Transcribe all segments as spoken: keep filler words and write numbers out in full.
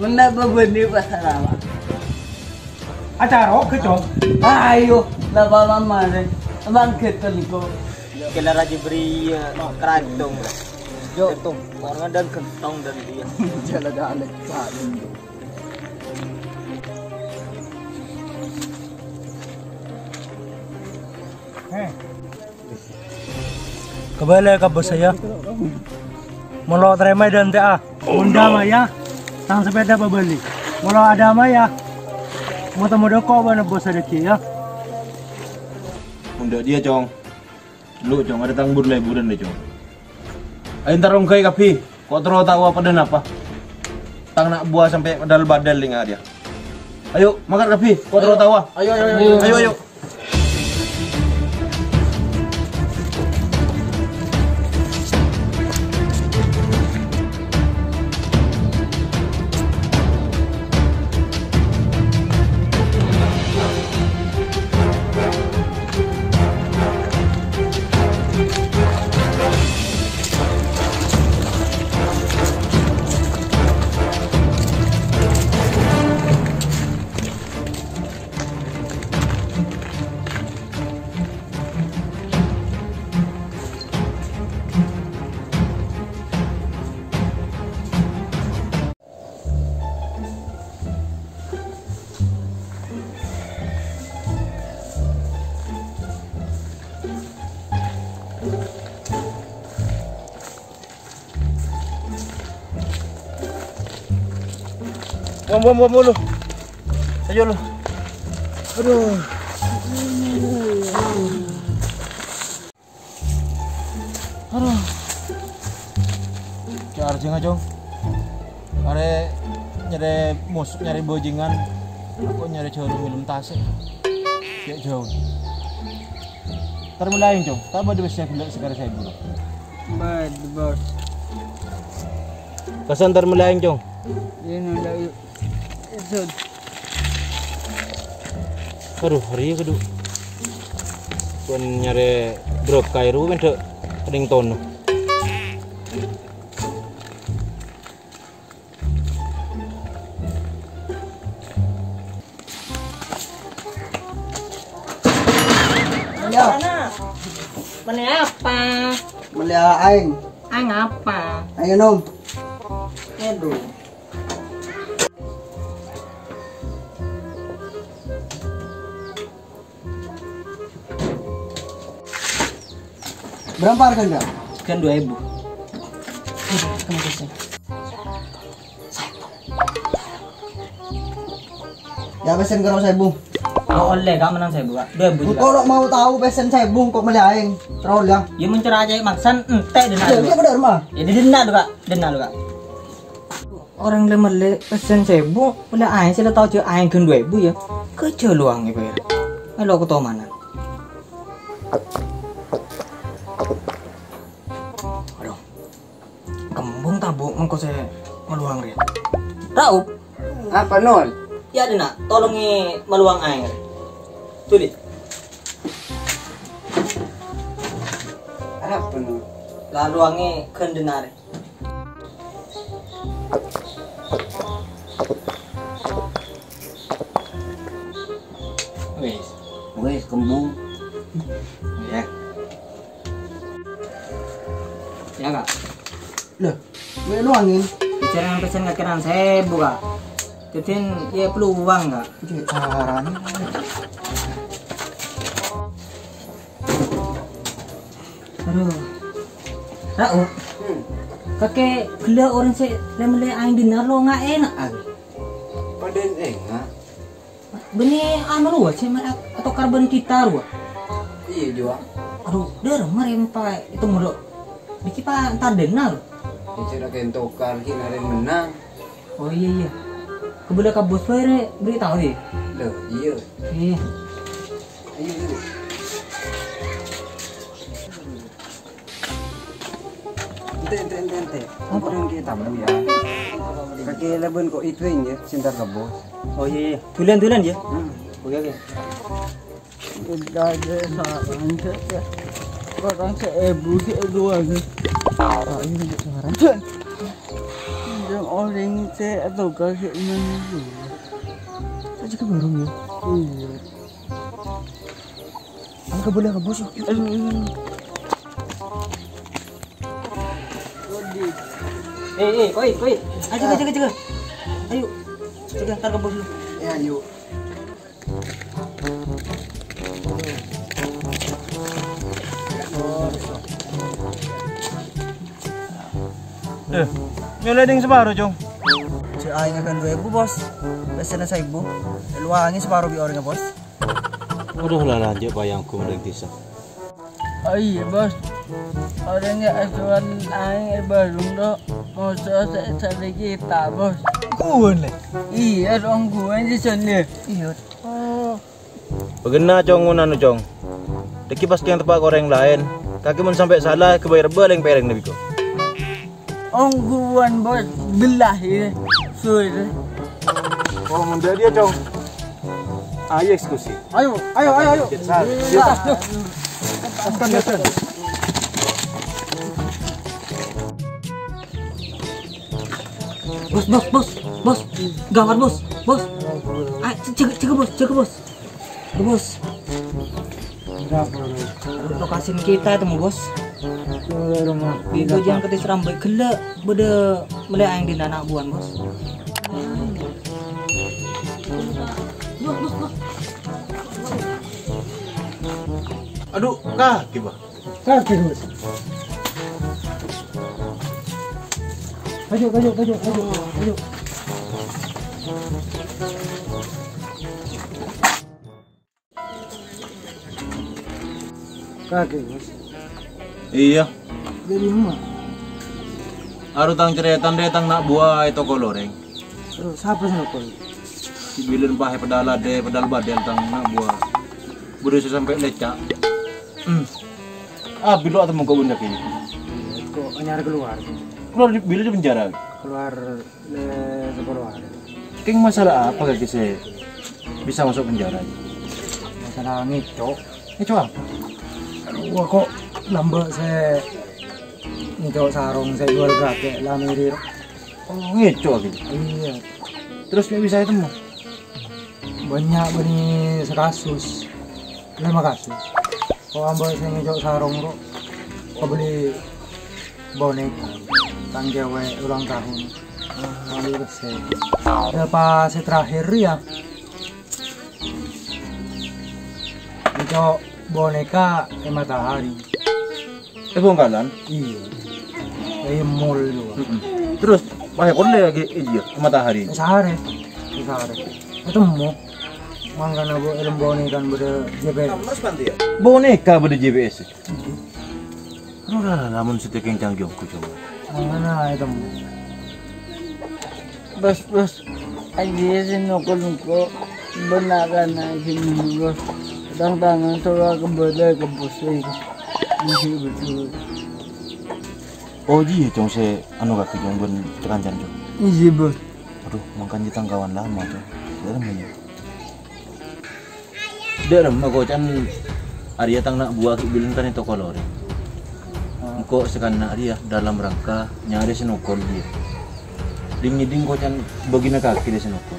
Mennapa bânnè pasarawa? Acara oke, Cong. Ayo, napa mama, Bang Getel, kok. Kela Raja Bria, Keratung. Yo, Keratung. Orang ada gentong dan dia. Jalan-jalan, Pak. Heh. Kabâlâ ka bos saya. Molo tarèmaè dântè'a, mon dâ' maya, tang sepèda pabâli. Molo adâ' maya, moto-moto ko' bân bos sadhâggi', ya. Mon dâ' dia, Cong. Lu, Cong, arè tang bur-lèburân, lè, Cong. Ayo, entar ongghâi kabbhi. Ko' terro taowa padâ napa? Tang na' buwa sampè' dal-badal nèng arèya. Ayo, mangkat kabbhi. Ko' terro taowa. Ayo, ayo, ayo, ayo. Ayo, ayo. Bom, bom, bom, lu. Ayo, lu. Aduh. Aduh. Cè' arjhângnga, Cong. Arè nyarè mos-, nyarè bhâjingan, engko' nyarè jhârum ngèlem tasè'. Cè' jhâu. Entar mellè aèng, Cong. Ta' bâdâ pèssè ghellâ' sakarè saèbu, Cong. Bâdâ, Bos. Kassa' entar mellè aèng, Cong. Iyâ, nanda, yu. Aduh, arèya kadhu. Bân nyarè brokah ru mèndhâ' ring tono. Yo. Mellè apa? Mellè aèng. Aèng apa? Aèng ngènom. Aduh. Berapa harganya? Sekian dua ribu. Kenapa sih? Ya, pèssèna karo saèbu. Oh, ollè, Kak, mennang saèbu, Kak. Dua ribu juga. Engko' lo' mau tahu pèssèna saèbu, engko' mellè aèng. Terus, ya. Ya, mencerakai maksan, ente' dena. Ya, dulu. Iya, benar, Ma. Ya, di dena dulu, Kak. Dena dulu, Kak. Orèng la mellè pèssèna saèbu, mellè aèng sè la tao jâ' aèng ghân dua èbu, ya. Kejjhâ' lowangnga, Pak, ya. Mèlo ketomanan. Aduh. Kembung tabu' mengko sè malowang rèya. Raup. Apa, Nol? Ya, Dina, tolongè malowang aèng rè. Tuli. Apa, Nol? La lowangè ghân dina rè. Wis. Wis, kembung. Ya. Ya, Kak. Loh, mè' lo angèn? Bicara pèssèna kakèran saèbu, Kak. Dhâddhi, ya, peluang, Kak. Cè' carana. Aduh. Ra'u. Hmm. Kakè ghellâ' orèng sè lè-mellè aèng dinar lo nga' enga', Kak. Padâ enga'. Bânnè anu rowa sè mè' at-, atokar bân kita rowa. Iyâ, Juwa. Aduh, dâr marè pa ètong lo. Nèkè pa entar dâna lo. Bicara kaèn tokar ghi' narèng mennang. Oh, iyâ, iyâ. Kabâlâ ka bos bhâi rè, bherri' tao, yâ? Loh, iyâ. Iyâ. Ayo, yuk. Ente, ente, ente, ente. Apa? Urung kita tamu ya. Kakè labân ko' itu ya, sè entar ka bos. Oh, iyâ, iyâ. Dulan, dulan, yâ? Hmm. Oke, oke. Udah ada saran, Cek, ya. Orang saèbu, Cek, dua, Cek. Ah, ini, Cek, saran. Pinjam Orèng sè atokar sè mènèng. Aja ke warung ya. Iya. Angka boleh ke bos. Aduh, aduh. Eh, eh, koi, koi. Ayo, jaga, jaga, jaga. Ayo. Jaga, ntar ke bos lu. Ya, ayo. Eh, nyolè ding saparo, Cong. Cè' aèngnga kan dua èbu, Bos. Pèssèna saèbu. Èluwangè saparo bi' orèngnga, Bos. Waduh, la lanjut payang gumreng desa. Oh iya, Bos. Orèng sè ajuwâl aèng è warung, Dok. Moso sè salè kita, Bos. Ongguwân, lè? Iya, ongguwân sè salè. Iya. Oh. Paghenna, Cong, mon anu, Cong. Dhâggi' pas kèng teppa' ka orèng laèn. Kakè mon sampè' sala, èghâbây rebbhâ lèng-pèrèng nèko. Ongguwân, Bos, bellâ, ya. Sorry. Oh, mon dhâ' iyâ, Cong. Ayo eksekusi. Ayo, ayo, ayo, ayo. Sal. Iya. Paskan, paskan. Bos, bos, bos, bos. Gawat, Bos, Bos. Ayo, jaga, jaga, Bos, jaga, Bos. Bos. Kenapa, Bos? Lokasi kita temu, Bos. Ke rumah. Ibu jangan ketis rambut gellâ', bâdâ mellè aèng dina ana' buwân, Bos. Bos, Bos, Bos. Aduh, kakè, Bah. Kakè, Bos. Ayo, ayo, ayo, ayo, ayo. Kakè, Bos. Iyâ. Dâri emma? Arowa tang carètana rèya tang na' buwâ è toko lorèng. Terros, sapa sè nokol? Bilân pas è pedal adâ', pedal bâdâl tang na' buwâ. Bâdâ sè sampè' lècca'. Hmm. Ah, bilân atemmong ka bâ'na, Ki. Kok nyarè kalowar? Kalowar bilân dâri penjara? Kalowar Lè, sapolo arè. Kèng masalah apa kakè sè bisa maso' penjara? Masalah ngèco'. Ngèco' apa? Aduh, kok lambâ' sè ngèco' sarong sè juwâl kakè la mèrèr. Oh, ngèco' kakè? Iyâ. Terros mè' bisa ètemmo? Bânnya' bânnè sakasus. Lèma kasus. Kok lambâ' sè ngèco' sarong, ro, kabelli boneka tang cewek ulang tahun. Lalu resep. Dâpa' sè terakhir, ya. Ngèco' boneka è Matahari. È Bângkalan? Iyâ. È mall itu. Mm-mm. Terros, pas polè lagi, iyâ, è Matahari. È Saharè. È Saharè. Ètemmo. Mangkana, Bu, è lem boneka bâdâ J P S. Boneka bâdâ J P S. Aduh, la, la, la, mon sè tèkèng cang jongku, coba. Mangkana ètemmo. Bos, Bos, ajiya sè nokol engko' bân na'-kana' ghânèka, Bos. Tang-tangan soro akabâlâ ka Bos, Bos. Masih betul. Oh, jiya, Cong, sè anu kakè, Cong, bân kancana, Cong. Iyâ, Bos. Aduh, mangkana tang kawan lama, Cong. Dâ' remma, ya. Dâ' remma, koca'na arèya tang na' buwâ ghi' bilân kan è toko lorèng. Engko' sakanna' rèya dalam rangka nyarè sè nokol rèya. Dhing-ngèdhing koca'na bâgiyânna kakè dâ' sè nokol.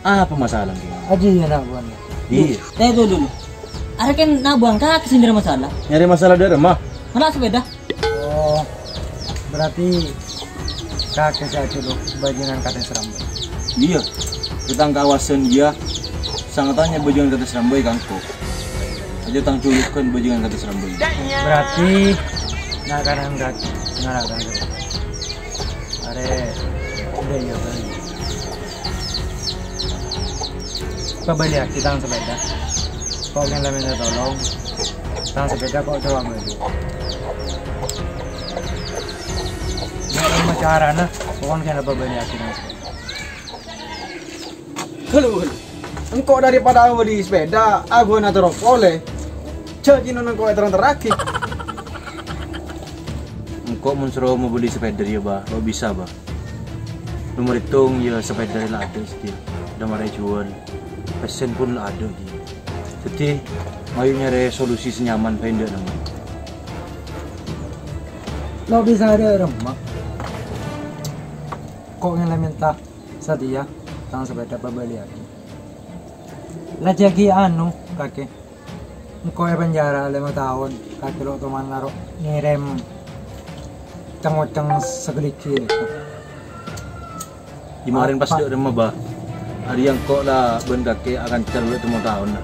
Apa masalah, Ki? Ajiya na' buwâna. Iyâ. Eh, dulu, dulu. Arèya kan na' buwâna kakè sè nyarè masalah. Nyarè masalah dâ' remma? Ngala' sepeda. Oh, berarti kakè sè ajhuluk bhâjângan katè sarambhâi. Iyâ, è tang kawasan iyâ, sangatannya bhâjângan katè sarambhâi ka engko'. Aja tang julukan bhâjângan katè sarambhâi. Berarti na'-kana' kakè ngala' kakè. Arè, udah ya, Bang. Pabâliyaghi tang sepeda. Kok kèng la mènta tolong. Tang sepeda kok coba bâli. Nek ma' carana, pokokna kèng la pabâliyaghi tang sepeda. Halo, halo. Engko' daripada abâli sepeda, aghuna terro polè. Jhâ' jhâ' engko' èterro-terraghi. Engko' mon soro mabâli sepeda rèya, Bah, lo' bisa, Bah. Nomor èttong, ya, sepeda la adâ' sadhâjâ. Dâ' marè juwâl. Pèssèna pon la adâ', Ji. Dhâddhi, mayu nyarè solusi sè nyaman bhâi endâ' nemmo. Lo' bisa dâ' remma. Ko' ngèla mènta satèya tang sapèda pabâliyaghi. Lajâghi anu, kakè. Engko' è penjara lèma taon, kakè lo' toman naro' ngèrèm ceng-oceng sakalèghi, lè. Yâ marèn pas dâ' remma, Bah. Arèya engko' la bân kakè akanca lo' lèma taon, la.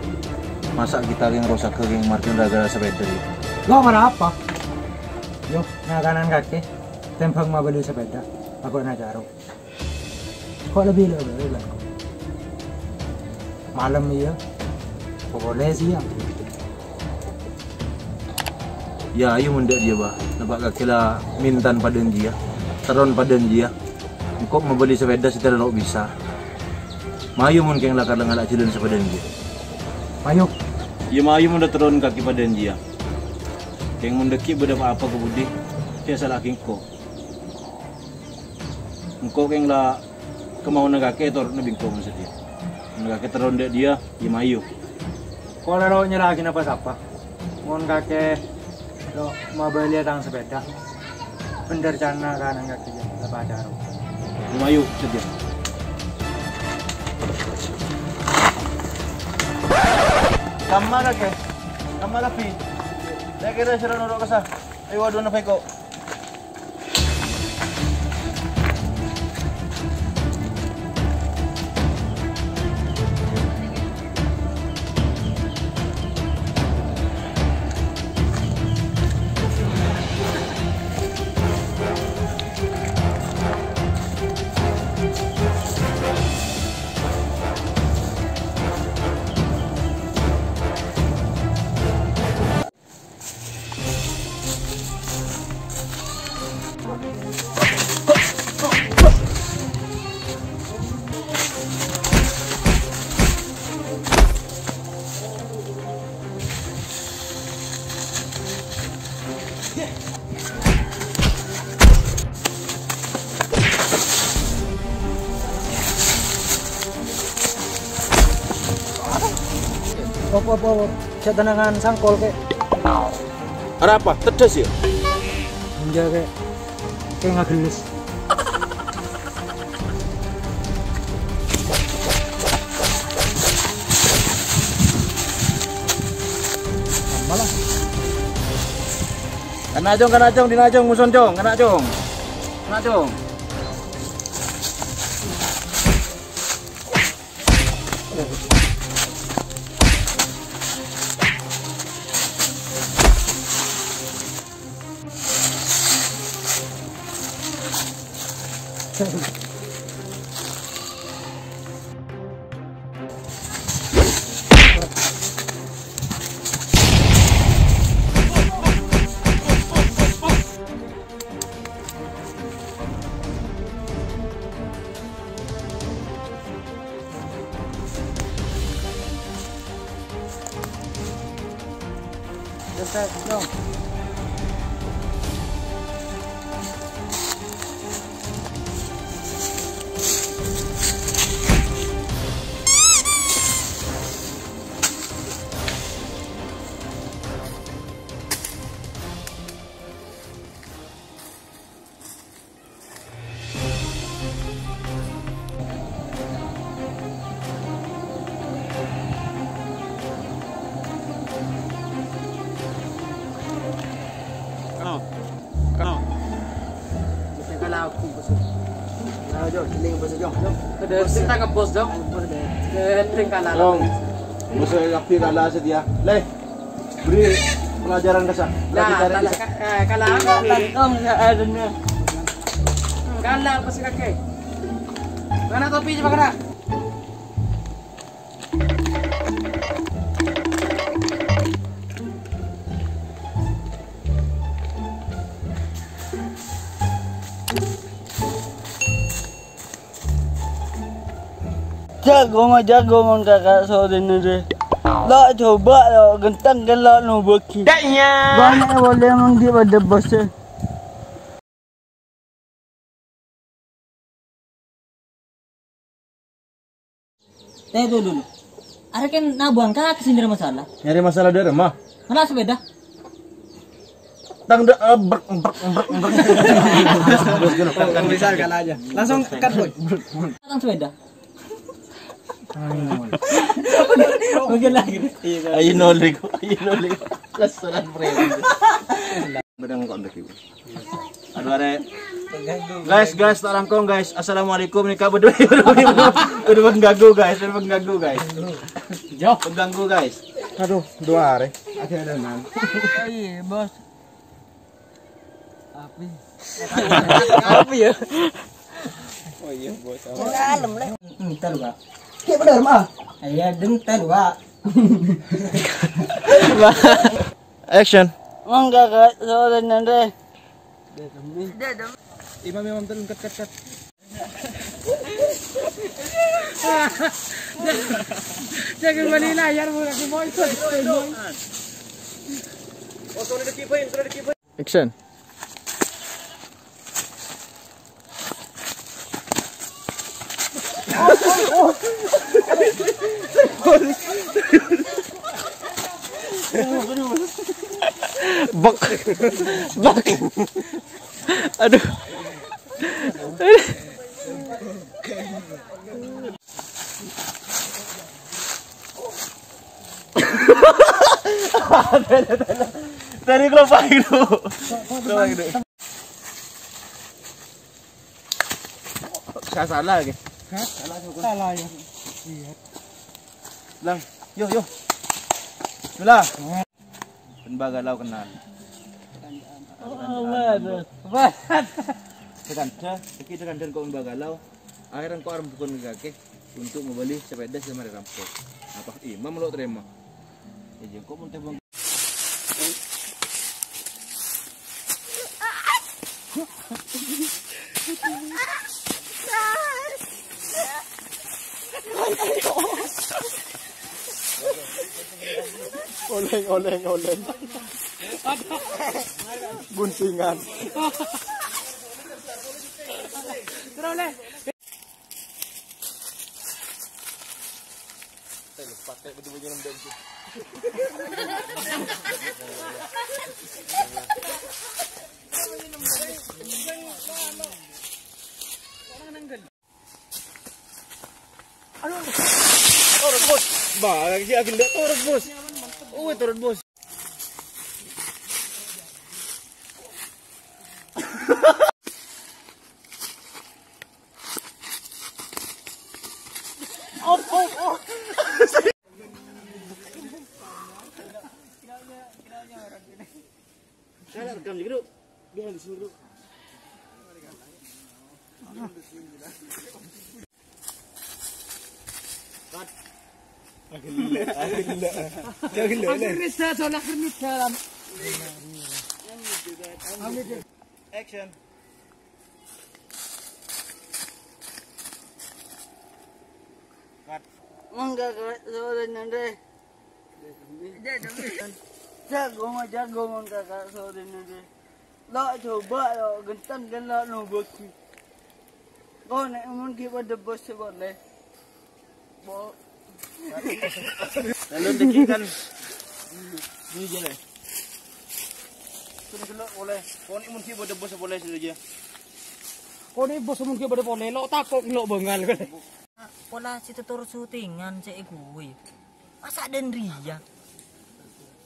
Masa' kita kèng rosak kèng marjun gara-gara sapèda, yâ? Lo' mara apa? Yo, ngakanan kakè, tèmbhâng mabâli sapèda, abâ'na caro. Ko' lebbi lo' bâli, Bah. Malem, iyâ. Polè sèyang. Yâ, ayo mon dâ' jiyâ, Bah. Napa' kakè la mèntan padâ jiyâ. Terron padâ jiyâ. Engko' mabâli sapèda sè terro bisa. Mayu mon kèng la kala ngala' jhâlân sè padâ jiyâ. Mayu. Yâ, mayu mon dâ' terron kakè padâ jiyâ. Kèng mon dâgghi' bâdâ pa-apa ka budi, sè èsala'aghi engko'. Engko' kèng la kamaonna kakè toro'na bi' engko' mon satèya. Mon kakè terron dâ' jiyâ, yâ mayu. Ko' la lo' nyerraghi napa-sapa. Mon kakè lo' mabâliyâ tang sapèda, bhendher ca'na kanan kakè jiyâ, la pacaro. Yâ mayu satèya. Kamma kakè? Kamma lebbi? Lè' kèra sèra noro' kassa. Ayo, aduna, Feko. Op, op, op, op. Jhâ' tenangan sangkol, Kè. Arapa? Teddhâs, yâ? Enjâ', Kè. Kè ngagellis. Malah. Kana', Cong, kana', Cong, dinna', Cong, muson, Cong, kana', Cong. Kana', Cong. Kano. Kano. Mesti kalah aku, Bos. Nah, Jo, sini, Bos, Jo. Ada cerita ke Bos, Jo. Ada cerita kalah. Jong. Bos, tapi kalah setia. Leh. Beri pelajaran ka sa. Nah, kalah, ka-, eh, kalah apa? Kalah, kalah, kalah, kalah, kalah, kalah, kalah. Mana topi coba kena? Jago, jago mon kaka' sodina re. La coba lo genteng ke la no bagi. Banyak boleh manggi pada bos. Tè, dulu, dulu. Arè kan nabuang kaka sini masalah. Nyari masalah dari mah. Mana sepeda? Tang de-, eh, brek, brek, brek, brek. Terus gini. Misal kan aja. Langsung cut, Boy. Tang sepeda. Oke lagi. Ayo nolih, ayo nolih. Keselan, Bre. Bedang kok ndek iki. Aduh, arek. Guys, guys, tak langkong, guys. Assalamualaikum, nih, Kak, berdua, berdua, berdua, berdua mengganggu, guys, berdua mengganggu, guys. Yo. Mengganggu, guys. Aduh, dua hari. Ada, ada, man. Iya, Bos. Apa? Apa ya? Oh iya, Bos. Dalam, Le. Bentar, Pak. Iya, benar, Mak. Iya, bentar, Pak. Action. Mangga, Kak, sore nanti. Imam, imam, turun, cut, cut, cut. Jangan balik layar, bukan aku mau ikut. Action. Bek. Bek. Aduh. Dari kelopak itu. Kelopak itu. Saya salah lagi. Hah? Salah, salah ya. Iya. Lang, yo, yo. Bismillah. Pon bâ' galau kennan. Oh, bagus. Tekan dâ, iki tekan dâ kok pon bâ' galau. Akhirnya kok arep bukon kakè untuk membeli sepeda sè marè rampok. Apa imam lo terima? Ya, kok pon tembang. Oleng, oleng, oleng. Guntingan. Aduh. Torot, Bos. Bah, lagi agenda torot, Bos. Oh, torot, Bos. Op, op, op. Saya rekam juga, Dok. Dia di sini, Dok. Akhirnya, akhirnya. Akhirnya, soalnya akhirnya dalam. Action. Cut. Mangga, Kak, sore nanti. Jago, ma, jago, mon, Kakak, sore nanti. Lo coba, lo genteng kan lo nobos. Kau nek mon ki pada bos boleh. Bo. Lalu dikit kan. Ini aja lah. Sini dulu boleh. Kau nek mon ki pada bos boleh sini aja. Kau nek bos mon ki pada boleh. Lo takut lo bengal kan. Pola situ terus syutingan cek gue. Masa dan Ria.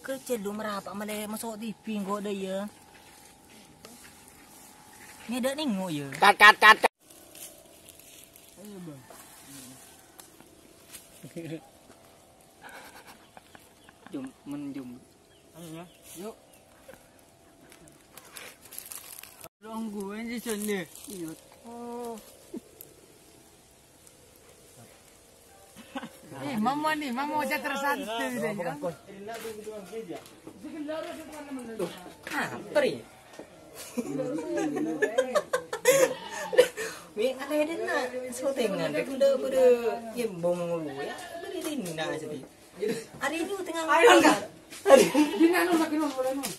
Kerja lu merapak male masuk T V kok deh ya. Ngedak nengok ya. Cut, cut, cut, cut. Ayo, Bang. Jom, men jom. Ayo, ya. Yuk. Tolong gue aja, Son, deh. Iya. Oh. Eh, mama nih, mama aja tersantai deh, ya. Apa nih? Mi, ada ada nak syutingan, itu udah pada imbong lu, ya. Beri dinna sedih. Hari ini tengah malam. Dinna lu makin mau mulai, mau.